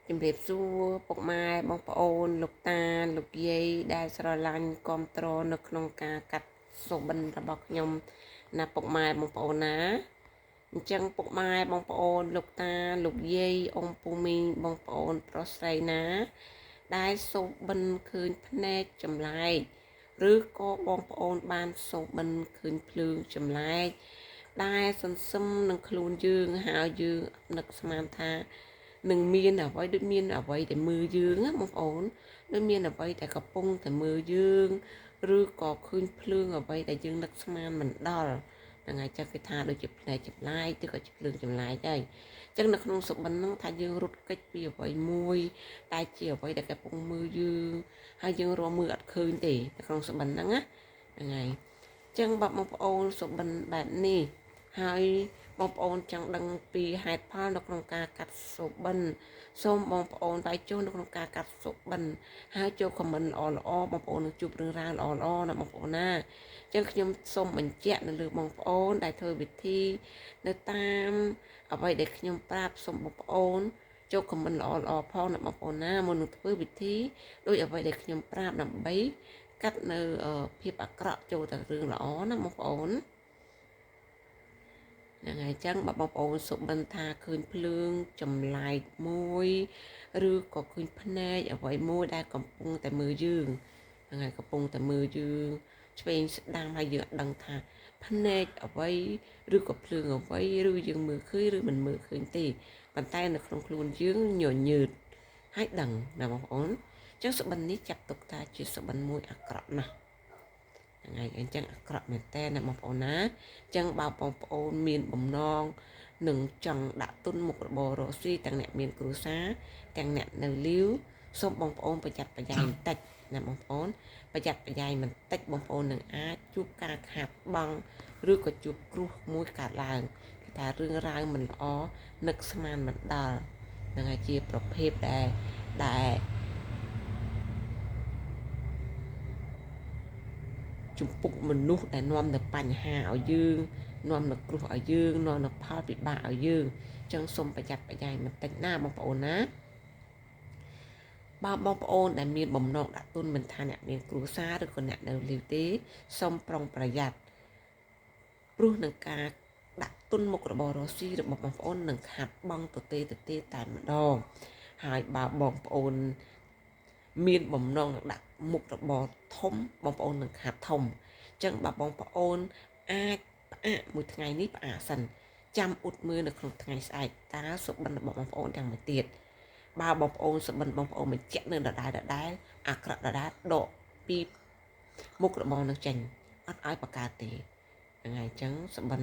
ជំរាបសួរពុកម៉ែបងប្អូនលោកតាលោកយាយដែលស្រឡាញ់គ្រប់គ្រងនៅក្នុងការកាត់សុបិនរបស់ខ្ញុំណាពុកម៉ែបងប្អូនណាអញ្ចឹងពុកម៉ែបងប្អូនលោកតាលោកយាយអ៊ំពូមីងបងប្អូនប្រុសស្រីណាដែលសុបិនឃើញភ្នែកចម្លែកឬក៏បងប្អូនបានសុបិនឃើញភ្លើងចម្លែកដែលសន្សំនឹងខ្លួនយើងហើយយើងនឹកស្មានថានឹងមានអ្វីដូចមានអ្វីដែលមើលយើងណាបងប្អូនដូចមានអ្វីដែលកំពុងតែមើលយើងឬក៏ឃើញភ្លើងអ្វីដែលយើងនឹកស្មានមិនដល់ហ្នឹងហើយចឹងគេថាដូចជាភ្នែកចម្លែកឬក៏ជាភ្លើងចម្លែកហើយចឹងនៅក្នុងសុបិនហ្នឹងថាយើងរត់គេចពីអ្វីមួយតែជាអ្វីដែលកំពុងមើលយើងហើយយើងរកមើលអត់ឃើញទេនៅក្នុងសុបិនហ្នឹងណាហ្នឹងហើយចឹងបើបងប្អូនសុបិនបែបនេះហើយបងប្អូនចង់ដឹងពីហេតុផលនៅក្នុងការកាត់សុបិនសូមបងប្អូនវាយចូលនៅក្នុងការកាត់សុបិនហើយចូលខមមិនល្អល្អបងប្អូននឹងជួបរឿងរ៉ាវល្អល្អណាបងប្អូនណាចឹងខ្ញុំសូមបញ្ជាក់នៅលើបងប្អូនដែលធ្វើវិធីនៅតាមអ្វីដែលខ្ញុំប្រាប់សូមបងប្អូនចូលខមមិនល្អល្អផងណាបងប្អូនណាមុននឹងធ្វើវិធីដោយអ្វីដែលខ្ញុំប្រាប់ដើម្បីកាត់នៅភាពអាក្រក់ចូលទៅរឿងល្អណាបងប្អូនហ្នឹងហើយចឹងបើបងប្អូនសុបិនថាឃើញភ្លើងចម្លែកមួយឬក៏ឃើញភ្នែកអ្វីមួយដែលកំពុងតែមើលយើងហ្នឹងហើយកំពុងតែមើលយើងឆ្វេងស្ដាំហើយយើងអត់ដឹងថាភ្នែកអ្វីឬក៏ភ្លើងអ្វីឬយើងមើលឃើញឬមិនមើលឃើញទេប៉ុន្តែនៅក្នុងខ្លួនយើងញញើតហើយដឹងណាបងប្អូនចឹងសុបិននេះចាប់ទុកថាជាសុបិនមួយអាក្រក់ណាស់ហ្នឹងហើយអញ្ចឹងអាក្រក់មែនតើណាបងប្អូនណាអញ្ចឹងបើបងប្អូនមានបំណងនឹងចង់ដាក់ទុនមុខរបររកស៊ីទាំងអ្នកមានគ្រួសារទាំងអ្នកនៅលីវសូមបងប្អូនប្រយ័ត្នប្រយែងបន្តិចណាបងប្អូនប្រយ័ត្នប្រយែងបន្តិចបងប្អូននឹងអាចជួបការខាតបង់ឬក៏ជួបគ្រោះមួយកើតឡើងគេថារឿងរ៉ាវមិនល្អនឹកស្មានមិនដល់ហ្នឹងហើយជាប្រភេទដែលជំពកមនុស្សដែលនាំនៅបញ្ហាឲ្យយើងនាំនៅគ្រោះឲ្យយើងនាំនៅផលពិបាកឲ្យយើងចឹងសូមប្រយ័ត្នប្រយែងបន្តិចណាបងប្អូនណាបើបងប្អូនដែលមានបំណងដាក់ទុនមិនថាអ្នកមានគ្រួសារឬក៏អ្នកនៅលីវទេសូមប្រុងប្រយ័ត្នព្រោះនឹងការដាក់ទុនមុខរបររកស៊ីរបស់បងប្អូននឹងខាត់បង់ទៅទេតែម្ដងហើយបើបងប្អូនមានបំណងនឹងដាក់មុខរបរធំបងប្អូននឹងខាត់ធំអញ្ចឹងបើបងប្អូនអាចផ្អាកមួយថ្ងៃនេះផ្អាកសិនចាំអ៊ុតមើលនៅក្នុងថ្ងៃស្អែកតើសុបិនរបស់បងប្អូនយ៉ាងម៉េចទៀតបើបងប្អូនសុបិនបងប្អូនបញ្ជាក់នៅដដែលអាក្រក់ដដែលដកពីមុខរបរនឹងចេញអត់ឲ្យបង្កើតទេហ្នឹងហើយអញ្ចឹងសុបិន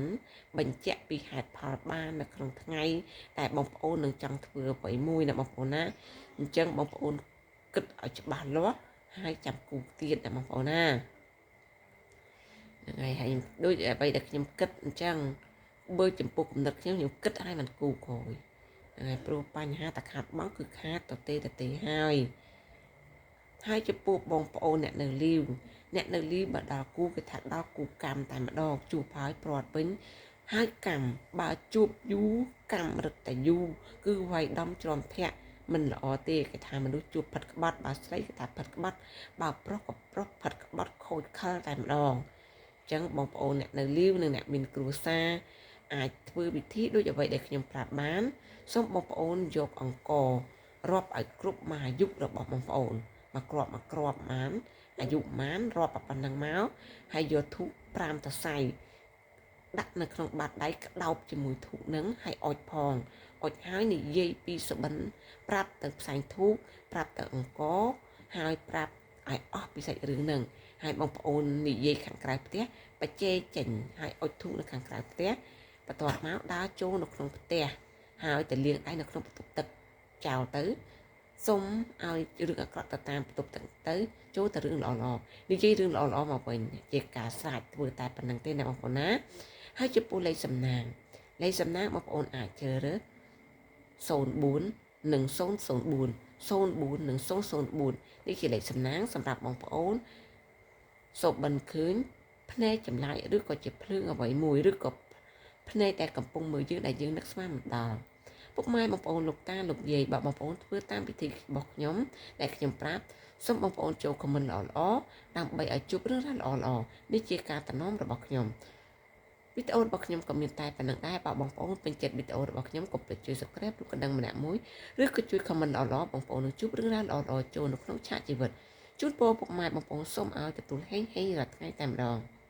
បញ្ជាក់ពីហេតុផលបាននៅក្នុងថ្ងៃតែបងប្អូននឹងចង់ធ្វើអ្វីមួយណាបងប្អូនណាអញ្ចឹងបងប្អូនគិតឲ្យច្បាស់លាស់ហើយចាំគូទៀតណាបងប្អូនណាហ្នឹងហើយហើយដូចអ្វីដែលខ្ញុំគិតអញ្ចឹងបើចំពោះគំនិតខ្ញុំខ្ញុំគិតឲ្យมันគូក្រោយហ្នឹងហើយព្រោះបញ្ហាតខាត់បង់គឺខាតទៅទេហើយហើយចំពោះបងប្អូនអ្នកនៅលីវអ្នកនៅលីវបើដល់គូគេថាដល់គូកម្មតែម្ដងជួបហើយព្រាត់វិញហើយកម្មបើជួបយូរកម្មរឹតតែយូរគឺវាយដំច្រំធាក់មិនល្អទេគេថាមនុស្សជួបផិតក្បត់បើស្រីគេថាផិតក្បត់បើប្រុសក៏ប្រុសផិតក្បត់ខូចខលតែម្ដងអញ្ចឹងបងប្អូនអ្នកនៅលីវនិងអ្នកមានគ្រួសារអាចធ្វើវិធីដូចអ្វីដែលខ្ញុំប្រាប់បានសូមបងប្អូនយកអង្កររាប់ឲ្យគ្រប់មួយអាយុរបស់បងប្អូនមួយគ្រាប់មួយគ្រាប់បានអាយុបានរាប់ប៉ុណ្ណឹងមកហើយយកធូប5តសៃដាក់នៅក្នុងបាតដៃក្តោបជាមួយធូបនឹងហើយអុចផងអុចហើយនិយាយពីសុបិនប្រាប់ទៅផ្សែងធូបប្រាប់ទៅអង្គហើយប្រាប់ឲ្យអស់ពីសាច់រឿងនឹងហើយបងប្អូននិយាយខាងក្រៅផ្ទះបច្ចេកចេញហើយអុចធូបនៅខាងក្រៅផ្ទះបន្ទាប់មកដើរចូលនៅក្នុងផ្ទះហើយទៅលាងដៃនៅក្នុងបន្ទប់ទឹកចោលទៅសូមឲ្យរឿងអាក្រក់ទៅតាមបន្ទប់ទឹកទៅចូលទៅរឿងល្អៗនិយាយរឿងល្អៗមកវិញជាការស្រេចធ្វើតែប៉ុណ្្នឹងទេណាបងប្អូនណាហើយចំពោះលេខសំណាងលេខសំណាងបងប្អូនអាចជ្រើសរើស04និង004 04និង004នេះជាលេខសំណាងសម្រាប់បងប្អូនសូបិនឃើញភ្នែកចម្លែកឬក៏ជាភ្លើងអ្វីមួយឬក៏ភ្នែកដែលកំពុងមើលយើងដែលយើងនឹកស្មានមិនដល់ ពុកម៉ែបងប្អូនលោកតាលោកយាយបើបងប្អូនធ្វើតាមពិធីរបស់ខ្ញុំដែលខ្ញុំប្រាប់សូមបងប្អូនចូល comment ល្អល្អដើម្បីឲ្យជួបរឿងរ៉ាវល្អល្អនេះជាការតំណមរបស់ខ្ញុំវីដេអូរបស់ខ្ញុំក៏មានតែប៉ុណ្្នឹងដែរបើបងប្អូនពេញចិត្តវីដេអូរបស់ខ្ញុំកុំភ្លេចជួយ Subscribe ឬកណ្ដឹងម្នាក់មួយឬក៏ជួយ comment ល្អៗបងប្អូននឹងជួបរឿងរ៉ាវល្អៗចូលនៅក្នុងឆាកជីវិតជូនពរពុកម៉ែបងប្អូនសូមឲ្យទទួលហេងហេងរាល់ថ្ងៃតែម្ដង។